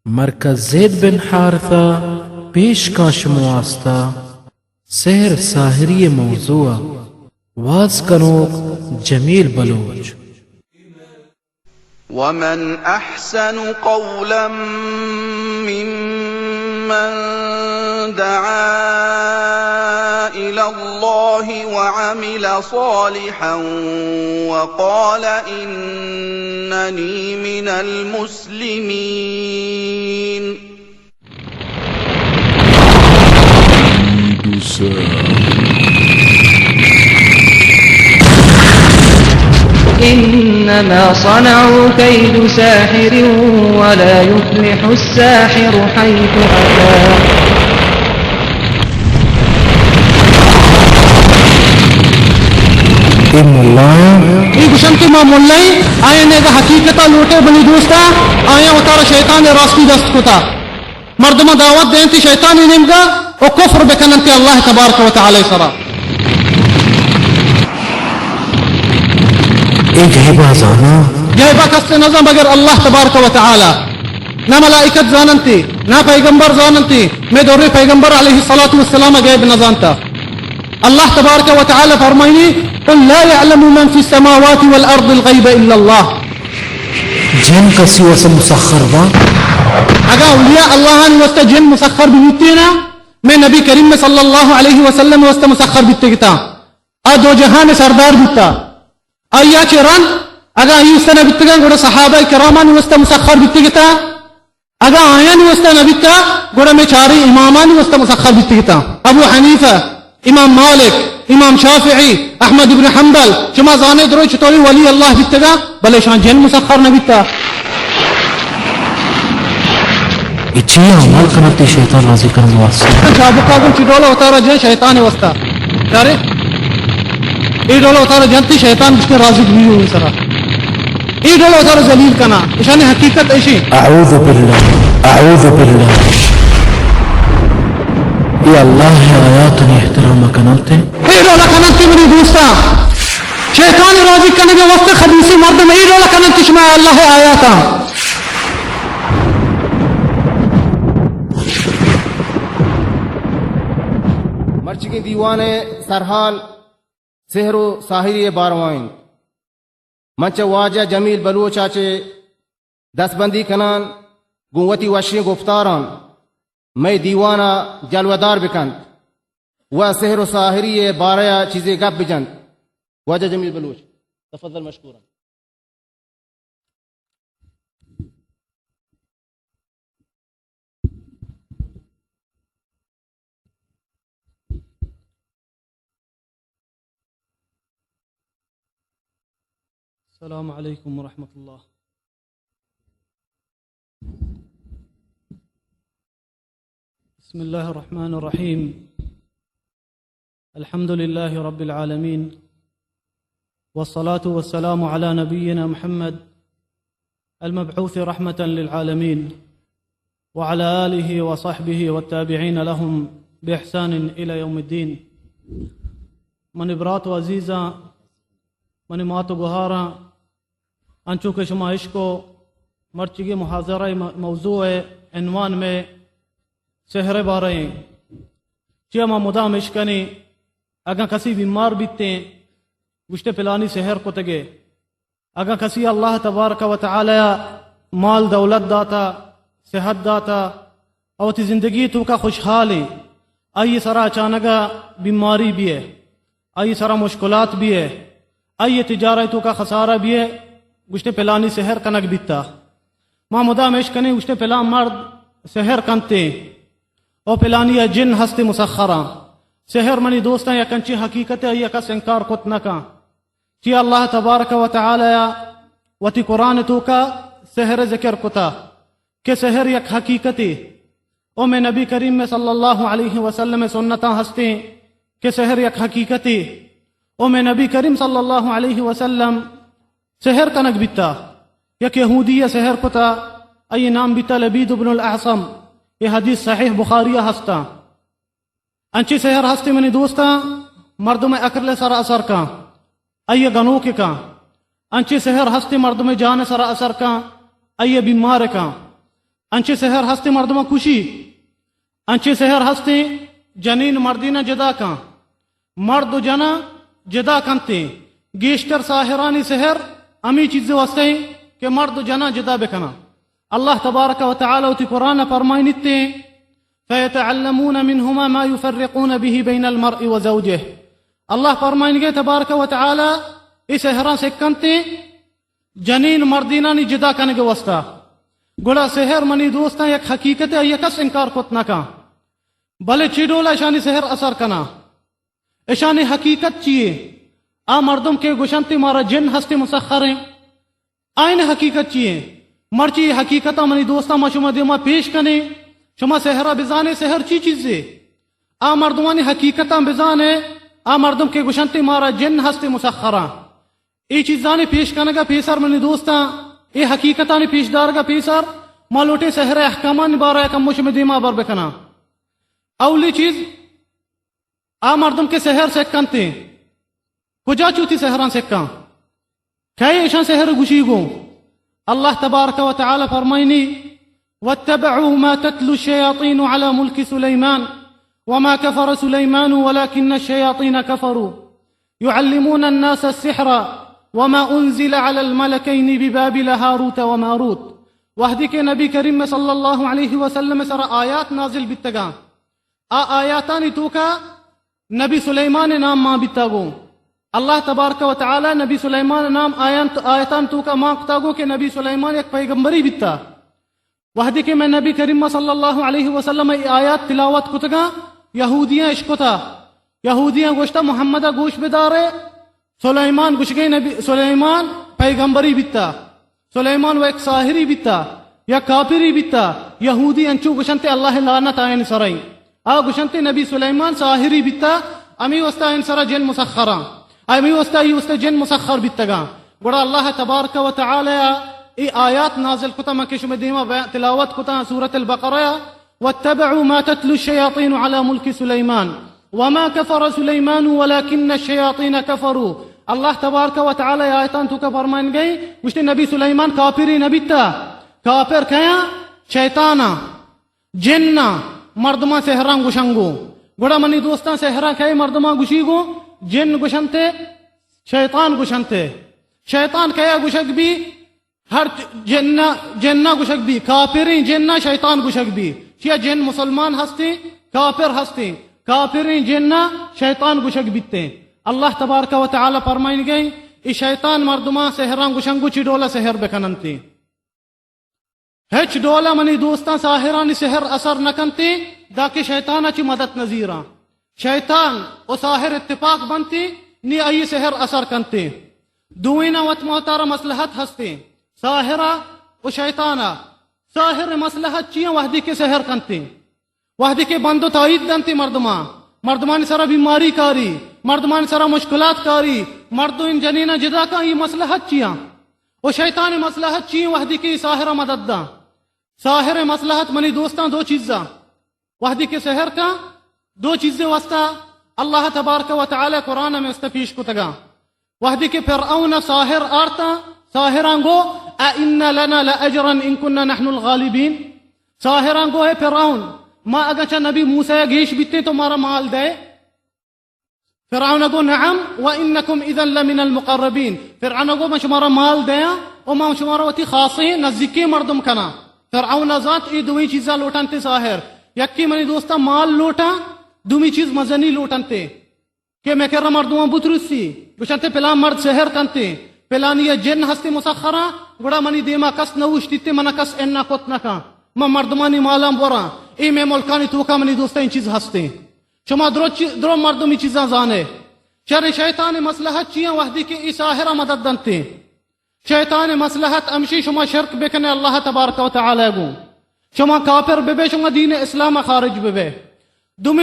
مرکز زید بن حارثہ پیش کاں شما واسطہ سحر ساحری موضوع ءَ واز کنوک جمیل بلوچ۔ ومن أحسن قولا ممن دعا إلى الله وعمل صالحا وقال إنني من المسلمين. إنما صنعوا كيد ساحر ولا يفلح الساحر حيث أتى. اے ملایاں؟ اے گوشنت ما ملائیں، آیاں اگاں حقیقتا لوٹے بنی دوستا، آیاں وتارا شیطان راستی دست کتا۔ مردماں دعوت دینت شیطانی نیمگا و کفر بکننت اللہ تبارک و تعالی سرا۔ اے غیبا زانا؟ غیبا کس نزان بغیر اللہ تبارک و تعالی۔ نہ ملائکت زاننتی، نہ پیغمبر زاننتی۔ میں دور پیغمبر علیہ الصلوۃ والسلام غیب نزانتا۔ اللہ تبارک و تعالی فرمائنی، قل لا يعلم من في السماوات والأرض الغيب إلا الله. جن کسی واسطہ مسخر با؟ اگاں اولیاء اللہ آنی واسطہ جن مسخر بیتینا، میں نبی کریم صلی اللہ علیہ وسلم واسطہ مسخر بیتگتا۔ آ دو جہان سردار بیتا۔ آیا چہ رند اگاں ای واسطہ نہ بیتگاں، گڑا صحابہ کرامانی واسطہ مسخر بیتگتا۔ اگاں آیانی واسطہ نہ بیتا، گڑا مئے چاریں امامانی واسطہ مسخر بیتگتا۔ ابو حنیفہ، امام مالک، امام شافعی، احمد ابن حنبل، شما زانے درو چطوری ولی اللہ بیتگا، بلے شان جن مسخر نہ بیتا۔ اے چی عمل کنت شیطان راضی کرنے واسطے؟ چابکا گوں چی ڈولا وتارا جن شیطان واسطہ۔ چارے؟ اے ڈولا وتارا جنتی شیطان گشتے راضی دوی ہوئی سرا۔ اے ڈول وتارا ذلیل کنا، اشانی حقیقت ایشی۔ اعوذ باللہ، اعوذ باللہ۔ اے اللہ ءِ آیاتانی احترام کننت۔ اے ڈول کننت منی دوستاں۔ شیطان راضی کنگ ءِ واسطہ خبیثی مردم اے ڈول کننت شما اللہ ءِ آیاتاں۔ مرچگیں دیوان ءِ سرحال سحر و ساحری ءِ باروا انت۔ من چہ واجہ جمیل بلوچ ءَ چہ دستبندی کنان گوں وتی وشیں گفتاران مئے دیوان ءَ جلوہ دار بکنت و سحر و ساحری ءِ بارہ ءَ چیزے گپ بجنت۔ واجہ جمیل بلوچ، تفضل مشکورا۔ السلام عليكم ورحمة الله. بسم الله الرحمن الرحيم. الحمد لله رب العالمين، والصلاة والسلام على نبينا محمد المبعوث رحمة للعالمين، وعلى آله وصحبه والتابعين لهم بإحسان إلى يوم الدين. منی برات و عزیزاں، منی مات و گہاراں، انچو کہ شما اشکو، مرچیگی محاضرہ ءِ م-، موضوع ءِ عنوان مئے سحر ءِ بارہ ایں۔ چیا ما مدام اشکنیں، اگاں کسی بیمار بیتیں، گوشتے پلانی سحر کتگے۔ اگاں کسی اللہ تبارک و تعالی ءَ مال دولت داتا، صحت داتا، او وتی زندگی توکا خوشحالیں، آئی سرا اچانک ءَ بیماری بیئے، آئی سرا مشکلات بیئے، آئی تجارت توکا خسارہ بیئے، گوشتے پلانی سحر کنگ بیتا۔ ما مدام اش کنیں، گوشتے پلان مرد سحر کنتے، او پلانی ءَ جن ہستے مسخراں۔ سحر منی دوستاں یک انچیں حقیقتے، آئی ءَ کس انکار کت نہ کن۔ چی اللہ تبارک و تعالی ءَ وتی قرآن توکا سحر ذکر کتا کہ سحر یک حقیقتے۔ او مئے نبی کریم صلی اللہ علیہ وسلم سنتاں ہستیں کہ سحر یک حقیقتے۔ او مئے نبی کریم صلی اللہ علیہ وسلم سحر کنگ بیتا۔ یک یہودی ءَ سحر کتا، آئی نام بیتا لبید ابن الاعصم۔ یہ حدیث صحیح بخاری ءَ ہستا۔ انچیں سحر ہستے منی دوستاں، مردم ءِ عقل ءِ سرا اثر کن، آئی ءَ گنوک کن۔ انچیں سحر ہستے مردم ءِ جان ءِ سرا اثر کن، آئی ءَ بیمار کن۔ انچیں سحر ہستیں مردماں کشی، انچیں سحر ہستیں جنین مردیناں جدا کن، مرد و جناں جدا کنتیں۔ گیشتر ساحرانی سحر ہمے چیز واسطہ ایں کہ مرد و جناں جدا بکناں۔ اللہ تبارک و تعالی وتی قرآن ءَ فرمائنیتیں، فیتعلمون منهما ما یفرقون به بین المرء و زوجه۔ اللہ فرمائنگے تبارک و تعالی اے سحراں سکنتیں جنین مردینانی جدا کنگ واسطہ۔ گڑا سحر منی دوستاں یک حقیقت ءَ، آئی ءَ کس انکار کت نہ کن۔ بلے چی ڈول اشانی سحر اثر کنا؟ اشانی حقیقت چیے؟ آ مردم کہ گوشنت مارا جن ہستے مسخر ایں، آئین حقیقت چیے؟ مرچی اے حقیقت منی دوستاں ما شما دیما پیش کنیں، شما سحر ءَ بزانے، سحر چی چیزے؟ آ مردمانی حقیقتاں بزانے، آ مردم کہ گوشنت مارا جن ہستے مسخراں۔ اے چیزانی پیش کنگ ءَ پیسر منی دوستاں، اے حقیقتانی پیش دارگ ءَ پیسر ما لوٹیں سحر ءِ احکامانی بارہ ءَ کمو شمے دیما بر بکناں۔ اولی چیز، آ مردم کہ سحر سکنتیں، کجا چہ وتی سحراں سکاں؟ کئے اشاں سحر گوشی گوں؟ اللہ تبارک و تعالی فرمائنی، واتبعوا ما تتلو الشياطين على ملك سليمان وما كفر سليمان ولكن الشياطين كفروا يعلمون الناس السحر وما أنزل على الملكين ببابل هاروت وماروت۔ وہدے کہ نبی کریم صلی اللہ علیہ وسلم سر آیات نازل بیتگاں، آ آیاتانی توکا نبی سلیمان نام مان بیتا گوں۔ اللہ تبارک و تعالی نبی سلیمان نام آیان، آیتان توکا مان کتا گوں کہ نبی سلیمان یک پیغمبری بیتا۔ وہدے کہ مئے نبی کریم صلی اللہ علیہ وسلم ءَ اے آیات تلاوت کتگاں، یہودیاں اشکتا، یہودیاں گوشتا، محمد ءَ گوش بدارے، سلیمان گوشگے نبی، سلیمان پیغمبری بیتا، سلیمان و یک ساحری بیتا، یا کافری بیتا۔ یہودی انچو گوشنتے، اللہ لعنت آیانی سرا ایں۔ آ گوشنتے نبی سلیمان ساحری بیتا، ہمے واسطہ آیانی سرا جن مسخراں، ہمے واسطہ آئی واسطہ جن مسخر بیتگاں۔ گڑا اللہ تبارک و تعالی ءَ اے آیات نازل کتا، من کہ شمے دیما بیان، تلاوت کتا سورۃ البقرہ ءَ، واتبعوا ما تتلو الشياطين على ملك سليمان وما كفر سليمان ولكن الشياطين كفروا۔ اللہ تبارک و تعالی آیتان توکا فرمائنگے، گوشتے نبی سلیمان کافری نہ بیتا۔ کافر کیا؟ شیطانا۔ جن ءَ مردماں سحراں گوشنگو۔ گڑا منی دوستاں، سحراں کئے مردماں گوشی گو؟ جن گوشنتے، شیطان گوشنتے۔ شیطان کیا گوشگ بی؟ ہر جن، جن گوشگ بی، کافریں جن شیطان گوشگ بی۔ چیا جن مسلمان ہستیں، کافر ہستیں۔ کافریں جن شیطان گوشگ بیتیں۔ اللہ تبارک و تعالی فرمائن گئے، اے شیطان مردماں سحراں گوشنگو، چی ڈولا سحر بکننتے۔ ہچ ڈول ءَ منی دوستاں ساحرانی سحر اثر نہ کنت، دانکہ شیطان ءَ چہ مدد نہ زیراں۔ شیطان و ساحر اتفاق بنت، نی آئی سحر اثر کنت۔ دوئیناں وت مہتارا مصلحت ہستیں، ساحر ءَ و شیطان ءَ۔ ساحر ءِ مصلحت چیاں وہدی کہ سحر کنت؟ وہدے کہ بند و تائید دنت مردماں، مردمانی سرا بیماری کاری، مردمانی سرا مشکلات کاری، مرد و ان جنیناں جدا کن، ای مصلحت چیاں؟ و شیطان مصلحت چی وہدے کہ ساحر مدد داں؟ ساحر مصلحت منی دوستاں دو چیزاں۔ وہدے کہ سحر کن، دو چیزے واسطہ اللہ تبارک و تعالی قرآن میں است پیش کتگاں۔ وہدے کہ فرعون ساحر آرتا، ساحراں گو، "أئن لنا لأجرا إن كنا نحن الغالبين؟" ساحراں گو، "اے فرعون، ما اگاں چہ نبی موسیٰ گیش بیتیں تو مارا مال دے؟" فرعون گو، "نعم وإنكم إذا لمن المقربين۔" فرعون گو، "من شمارا مال دیاں و من شمارا وتی خاصیں نزیکیں مردم کناں۔" فرعون زانت اے دوئیں چیزاں لوٹنتے ساحر۔ یکی منی دوستاں مال لوٹاں، دومی چیز مزنی لوٹنتے۔ کہ مئے کرا مردماں بترسی، گوشنتے پلان مرد سحر کنتے، پلانی ءَ جن ہستے مسخراں، گڑا منی دیما کس نہ اوشتیتے، منا کس انا کت نہ کن، من مردمانی مالاں بوراں۔ اے مئے ملکانی توکا منی دوستاں این چیز ہستیں۔ شما درو چی-، درو مردمی چیزاں زانے۔ شر شیطان مصلحت چیاں وہدی کہ ای ساحرہ مدد دنتے؟ شیطان مصلحت ہمشی شما شرک بکنے اللہ تبارک و تعالی گوں۔ شما کافر ببے، شما دین اسلام خارج ببے۔ دومی